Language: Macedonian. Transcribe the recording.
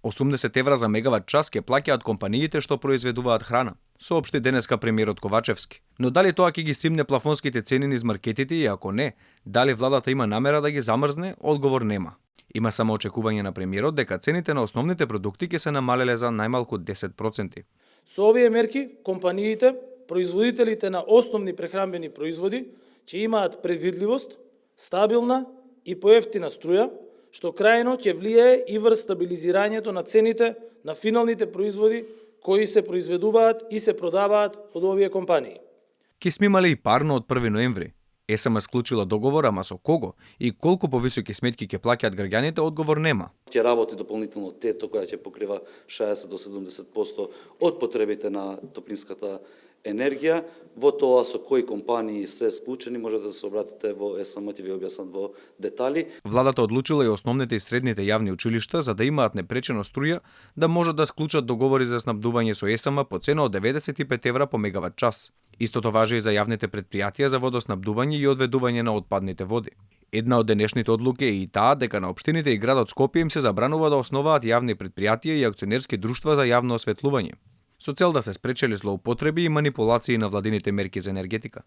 80 евра за мегават час ќе плаќаат компаниите што произведуваат храна, соопшти денеска премиерот Ковачевски. Но дали тоа ќе ги симне плафонските цени низ маркетите и ако не, дали владата има намера да ги замрзне, одговор нема. Има само очекување на премиерот дека цените на основните продукти ќе се намалеле за најмалку 10%. Со овие мерки, компаниите, производителите на основни прехранбени производи ќе имаат предвидливост, стабилна и поевтина струја, што крајно ќе влијае и врз стабилизирањето на цените на финалните производи кои се произведуваат и се продаваат од овие компании. Ке сме имале и парно од 1 ноември. ЕСМ склучила договор, ама со кого и колку повисоки сметки ќе плаќаат граѓаните, одговор нема. Ќе работи дополнително тето која ќе покрива 60 до 70% од потребите на топлинската енергија. Во тоа со кои компании се склучени можете да се обратите во ЕСМ, ќе ви објаснат во детали. Владата одлучила и основните и средните јавни училишта за да имаат непречено струја да можат да склучат договори за снабдување со ЕСМ по цена од 95 евра по мегават час. Истото важи и за јавните предпријатија за водоснабдување и одведување на отпадните води. Една од денешните одлуки е и таа дека на општините и градот Скопје им се забранува да основаат јавни предпријатија и акционерски друштва за јавно осветлување, со цел да се спречели злоупотреби и манипулации на владините мерки за енергетика.